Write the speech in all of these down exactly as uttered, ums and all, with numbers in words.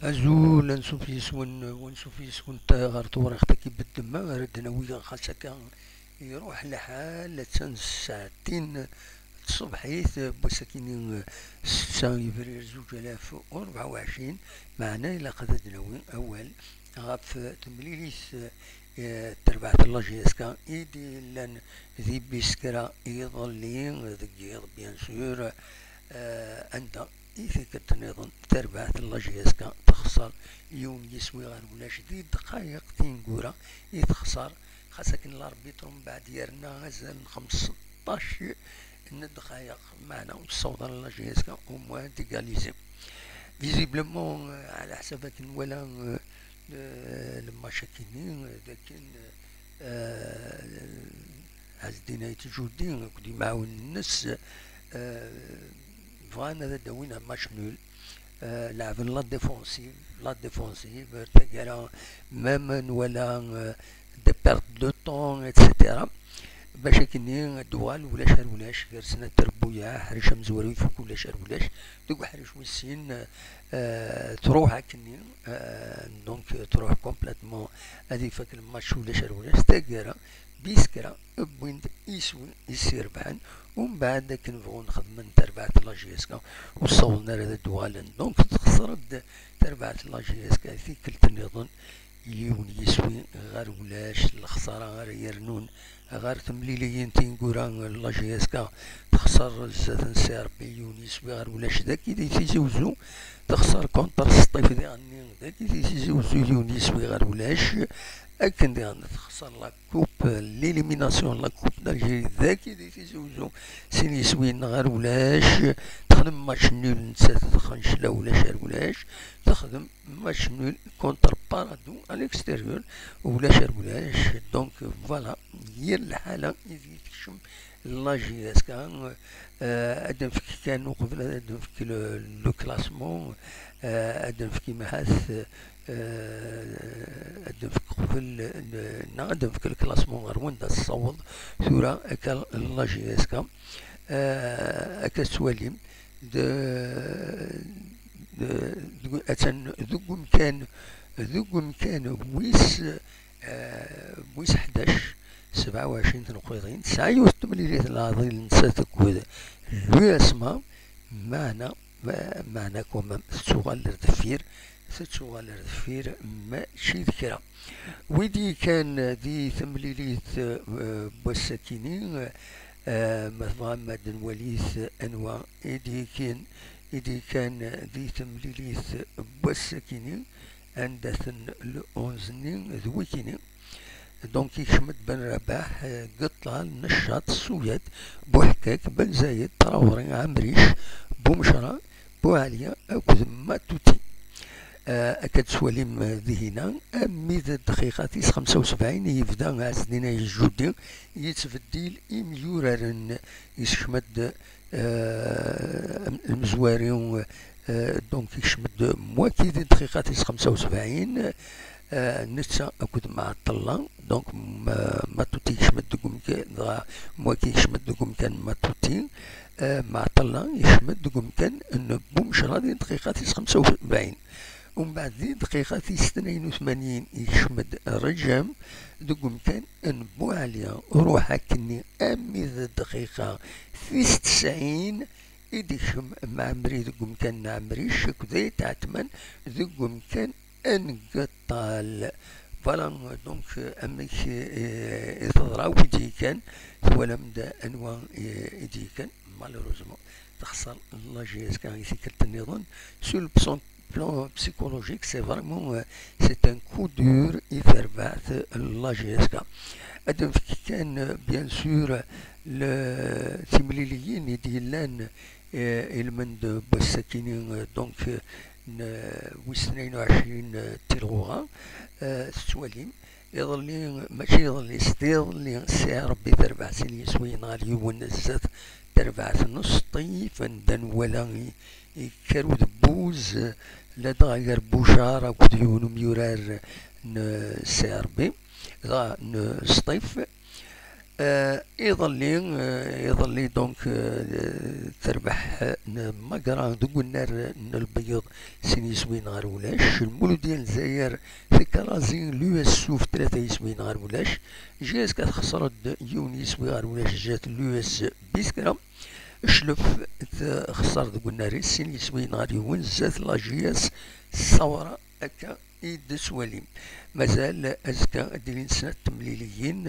Azul, ansuf yes-wen, wansuf yes-went ɣer tewriqt-agi n ddemma, ara d-nawi xas akka iruḥ lḥal, attan ssaɛtin tṣebḥit n wass-akini, setta yebrir zuǧ alaf u rebɛa u ɛecrin, meɛna ilaq ad d-nawi awal ɣef temlilit, eh, terbaɛt n la J S K i d-yellan di Biskra iḍelli deg yiḍ, bien sûr, eh, anda i tikkelt nniḍen, tarbaɛt n la J S K texṣer yiwen yiswi ɣer ulac di ddqayeq tineggura i texṣer, xas akken l'arbitre mbeɛd yerna azal n xemseṭṭac n ddqayeq, meɛna ur ssawḍen la J S K au moins d'égaliser. Visiblement, euh, ɛla ḥsab akken nwala, euh, le, le match akini, euh, d akken, euh, Ɛezdin Ayt Judi akked yimɛawnen-nnes, eh, bɣan ad d-awin match nul. Eh, leɛben la défensive, la défensive, taggara, même nwala, eh, des pertes de temps, et cetera. Bac akkenni ad d-tuɣal ulac ar ulac, gar-sen Aterbuyaɛ, aḥric amezwaru ifuk ulac ar ulac, deg uḥric wis sin, eh, truḥ akkenni, eh, donc truḥ complètement, ad ifak lmatch ulac ar ulac, taggara, Biskra wwin-d iswi i s-irebḥen, umbeɛd akken bɣun xedmen tarbaɛt n la J S K ur ssawḍen ara ad d-uɣalen. Donc texṣer-d tarbaɛt n la J S K tikkelt nniḍen, yiwen yiswi ɣer ulac. Lexṣara ara yernun ɣer temliliyin tineggura n la J S K, texṣer zdat n C R B yiwen yiswi ɣer ulac dagi di Tizi Uzzu, texṣer contre Sṭif diɣenni dagi di Tizi Uzzu yiwen yiswi ɣer ulac, akken diɣen texṣer la Coupe, l'élimination n la Coupe d'Algérie dagi di Tizi Uzzu, sin yiswiyen ɣer ulac, texdem match nul nettat d Xencla ulac ar ulac, texdem match nul contre Paradou à l'extérieur, ulac ar ulac. Donc voilà, yir lḥala ideg tekcem la J S K, euh, ad nefk kan uqbel ad nefk le, le classement, euh, ad nefk imhat, euh, ad nefk qbel, euh, neɣ ad nefk le classement ɣer wanda tessaweḍ tura akka la J S K. Euh, akka tettwalim, de, de, deg, attan deg umkan, deg umkan wis, eh, wis ḥdac, sebɛa u ɛecrin tneqqiḍin, tesɛa yiwet n temlilit n leɛḍil nettat akked l'U S M A, meɛna, me-, meɛna quand même, tettuɣal ar deffir, tettuɣal ar deffir, mačči d kra. Wid yekkan di temlilit, eh, n wass-akini, eh, ma tebɣam ad nwali anwa i d-yekkan, i d-yekkan di temlilit n wass-akini, anda-ten le onze-nni d wikini. Donc, yekcem-d Ben Rabaḥ, eh, Geṭṭal, Neccaṭ, Suyat, Buḥkak, Ben Zayed, Traoré, Ɛemric, Bumecra, Buɛaliya akked Matuti. Eh, akka d-tettwalim, eh, dihina, armi d ddqiqa tis xemsa u sebɛin i yebda Ɛezdin Ayt Judi yettbeddil imyuraren, yessekcem-d, eh, amezwaru, eh, donc yekcem-d Mwaki di ddqiqa tis xemsa u sebɛin, eh, netta akked Mɛeṭṭella, donc, m-, Matuti yekcem-d deg umkan, dɣa Mwaki yekcem-d deg umkan n Matuti, eh, Mɛeṭṭella yekcem-d deg umkan n Bumecra di ddqiqa tis xemsa u sebɛin. Umbeɛd di ddqiqa tis tnayen u tmanyin yekcem-d Rejam deg umkan n Buɛaliya. Ruḥ akkenni armi d ddqiqa tis tesɛin i d-ikcem Mɛemmri deg umkan n Ɛemric akked Ayt Ɛetman deg umkan n Geṭṭal. Voilà, donc, amek, eh, i teḍra, wi d-yekkan, twalam-d anwa, eh, i d-yekkan, malheureusement, texṣer la J S K i tikkelt nniḍen. Sur le plan, plan psychologique, c'est vraiment, euh, c'est un coup dur i terbaɛt la J S K. Ad nefk kan, euh, bien sûr, le, timliliyin i d-yellan, eh, ilmend n wass-akini, eh, donc, eh, n, eh, wis tnayen u ɛecrin, eh, tilɣuɣa, eh, tettwalim, iḍelli, mačči iḍelli, s iḍelli, C R B terbeɛ sin yiswiyen ɣer yiwen zdat terbeɛt n Sṭif, anda nwala i, yekker udebbuz, eh, ladɣa gar Bucar akked yiwen umyurar n C R B, dɣa n Sṭif. Euh, iḍelli, euh, iḍelli, donc, euh, terbeḥ, euh, Magra deg unnar n Lbeyyeḍ, sin yiswiyen ɣer ulac. Lmuludya n Lezzayer tekka Razi l'U S Suf, tlata yiswiyen ɣer ulac. J S K texṣer-d yiwen yiswi ɣer ulac zdat l'U S Biskra. Cclef texṣer deg unnar-is sin yiswiyen ɣer yiwen zdat la J S Sawra. Akka i d-tettwalim. Mazal azekka ad d-ilin snat temliliyin,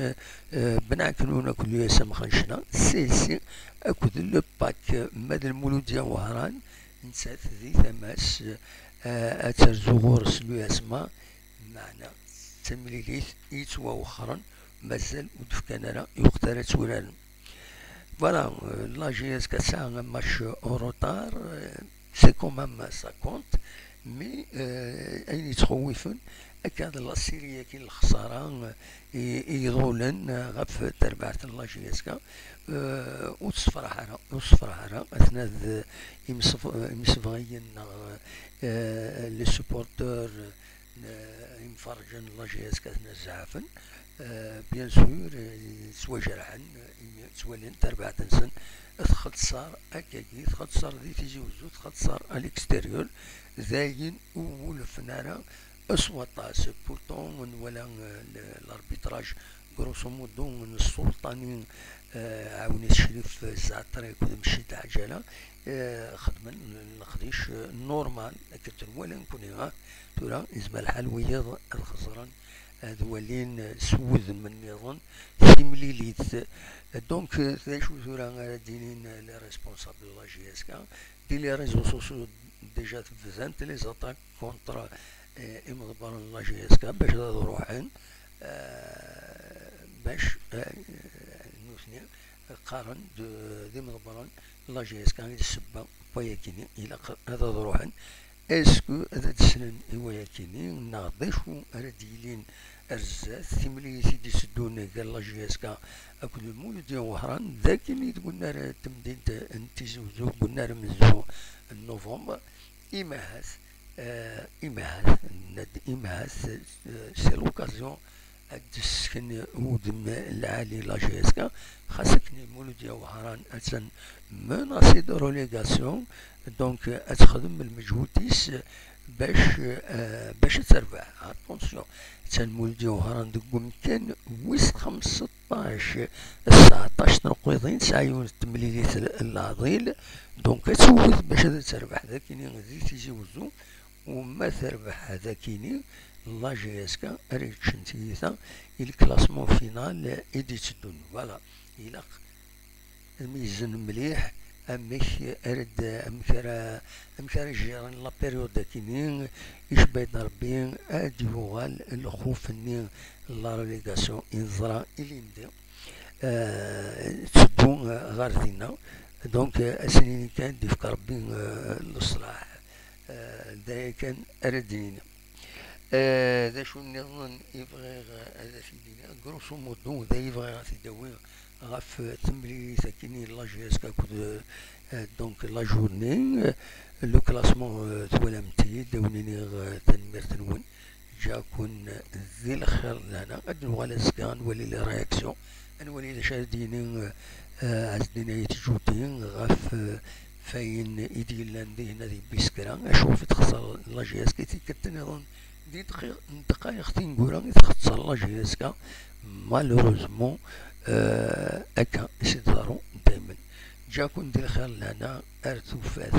eh, Ben Ɛeknun akked l'U S M Xancna, C S C akked le pak, ma d Lmuludya Wehran, nettat di tama-s, eh, ad terzu ɣur-s l'U S M A, meɛna d tamlilit i yettwawexxren, mazal ur d-fkan ara i weqt ara tturaren. Voilà, euh, la J S K tesɛa un match en retard, euh, c'est quand même, ça compte, mais, euh, ayen yettxewwifen, akka d la série-agi n lexsara, euh, i, i iḍulen, euh, ɣef terbaɛt n la J S K, euh, ur tessefraḥ ara, ur tessefraḥ ara, aten-a d imsef-, imsebɣiyen neɣ, euh, les supporters, euh, n, imferrǧen n la J S K aten-a zeɛfen. Euh, bien sûr, euh, ttwajerḥen, euh, imi ttwalin tarbaɛt-nsen txeṣṣer akkagi, txeṣṣer di Tizi Wezzu, txeṣṣer à l'extérieur, d ayen ur wulfen ara s waṭas. Pourtant, nwala, euh, le-, l'arbitrage, grosso modo, n Ssulṭani, euh, Ɛawnit Crif, euh, Zaɛtri akked Mecci Ɛǧala, euh, xedmen leqdic, euh, normal, akken nwala nekkni, ah, tura yezmer lḥal wiyiḍ ad xeẓren, ad walin s wudem nniḍen timlilit. Donc, d acu tura ara d-inin les responsables de la J S K? Di les réseaux sociaux déjà bdant les attaques contre, eh, imḍebbren n la J S K bac ad ruḥen, eh, bac, eh, nutni qqaren d, d imḍebbren n la J S K i d ssebba n wayakini, ilaq ad, ad ruḥen. Est-ce que ad d-slen i wayakini, neɣ d acu ara d-yilin ar zdat? Timlilit i d-iteddun gar la J S K akked Lmuludya Wehran, d akken i deg unnar n temdint n Tizi Wezzu, deg unnar amenzu n novembre, imahat, eh, imahat, nenna-d imahat, eh, c'est l'occasion ad d-ssken udem lɛali la J S K, xas akken Lmuludya Wehran attan menacée de relégation, donc, eh, ad texdem lmeǧhud-is bac, eh, bac ad terbeḥ. Attention, attan Lmuludya Wehran deg umkan wis xemseṭṭac, tseɛṭac tneqqiḍin, tesɛa yiwet n temlilit l-, n leɛḍil, donc ad tewwet bac ad terbeḥ dakini di Tizi Wezzu, u ma terbeḥ dakini, la J S K ara yeččen tiyita i le classement final i d-iteddun. Voilà, ilaq ad meyyzen mliḥ amek ara d-, amek ara, amek ara jjiren la période akini, icebba-d Rebbi ad d-yuɣal lxuf-nni n la relégation i neẓra ilindi, eh, tetteddu, eh, ɣer dinna. Donc, eh, ad s-nini kan d-ifk Rebbi, eh, leṣlaḥ. Eh, d aya kan ara d-nini. Eh, d acu nniḍen i bɣiɣ ad t-id-iniɣ? Grosso modo, d ay bɣiɣ ad t-id-awiɣ ɣef temlilit akini la J S K akked, eh, donc la journée, eh, le classement, eh, twalam-t-id, ad wen-iniɣ, eh, tanemmirt-nwen. Ǧǧiɣ-ken di lxir d lehna. Ad nuɣal azekka, ad nwali les réactions, ad nwali d acu ara d-yini, eh, Ɛezdin Ayt Judi ɣef, eh, fayen i d-yellan dihin ad yebbi s kra, acu ɣef i texṣer la J S K i tikkelt nniḍen di dqi-, dqayeq tineggura i txeṣṣer la J S K, malheureusement, eh, akka i s-iḍerru daymen. Ǧǧiɣ-ken di lxir d lehna, ar tufat.